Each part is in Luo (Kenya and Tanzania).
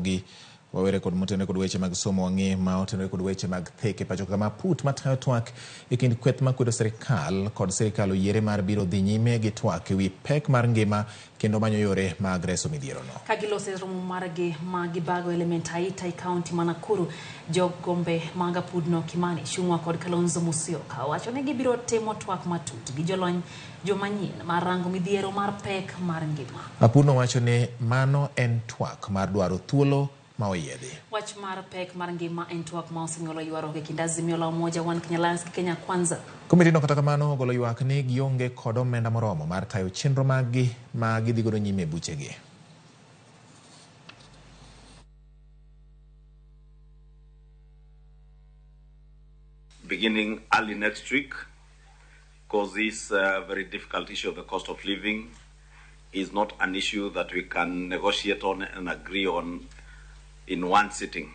Ramogi. Wawere kod motenore kod weche mag somo wang'e ma otenore kod weche mag theke pacho kama put matayo twak e kind kweth makwedo sirikal kod sirikal oyiere mar biro dhi nyime gi twak ewi pek mar ngima kendo manyo yore mag reso midhierono. Ka giloso e romo margi ma gibago Elementaita e kaunti ma Nakuru, jogombe mag apudno Kimani Ichung'wa kod Kalonzo Musyoka wacho ni gibiro timo twak matut gi jolony jomanyien mar rango midhiero mar pek mar ngima. Apudno wacho ni mano en twak mar dwaro thuolo ma oyiedhi. Wach mar pek mar ngima en twak ma osenyuolo ywaruok e kind Azimio la Umoja One Kenya Alliance gi Kenya Kwanza. Komitino kata kamano ogolo ywak ni gionge kod omenda moromo mar tayo chenro maggi ma gidhi godo nyime e buchegi. Beginning early next week, because this very difficult issue of the cost of living is not an issue that we can negotiate on and agree on in one sitting.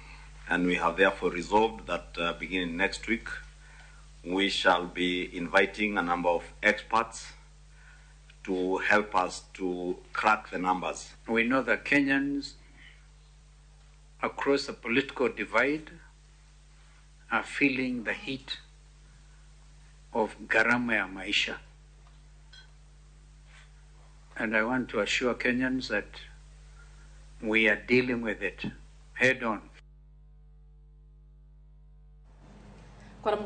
And we have therefore resolved that beginning next week, we shall be inviting a number of experts to help us to crack the numbers. We know that Kenyans across the political divide are feeling the heat of gharama ya maisha. And I want to assure Kenyans that we are dealing with it head on. Kwa